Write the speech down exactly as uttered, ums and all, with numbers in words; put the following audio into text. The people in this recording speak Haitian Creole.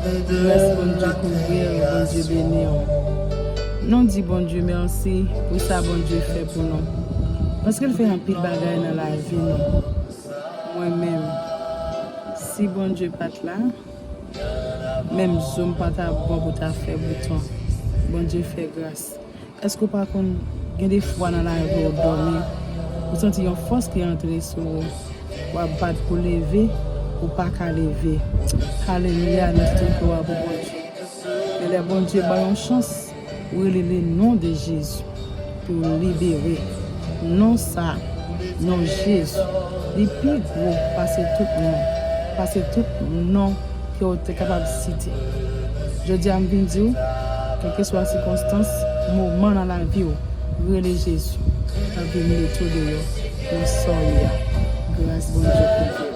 Gras Bondye kouvri w, Bondye beni w. Nou di Bondye mèsi pou sa Bondye fè pou nou. Paske l fè anpil bagay nan lavi nou. Mwen menm, si Bondye pa t la, menm zo m pa ta bon pou ta fè bouton. Bondye fè gras. Èske w pa konn gen de fwa nan lavi w dòmi, ou santi yon fòs ki antre sou ou, w ap bat pou leve, ou pa ka leve? Alelouya, nou tout glwa pou Bondye. Men lè Bondye ba yon chans, ou rele le non de Jezi pou libere. Non sa, non Jezi, li pi gwo pase tout non, pase tout non ke w te kapab site. Jodi a, m vin di w, kèlkeswa sikonstans, moman nan lavi w, rele Jezi, l ap vin mete w deyò nan sa w ye a. Gras Bondye pou ou.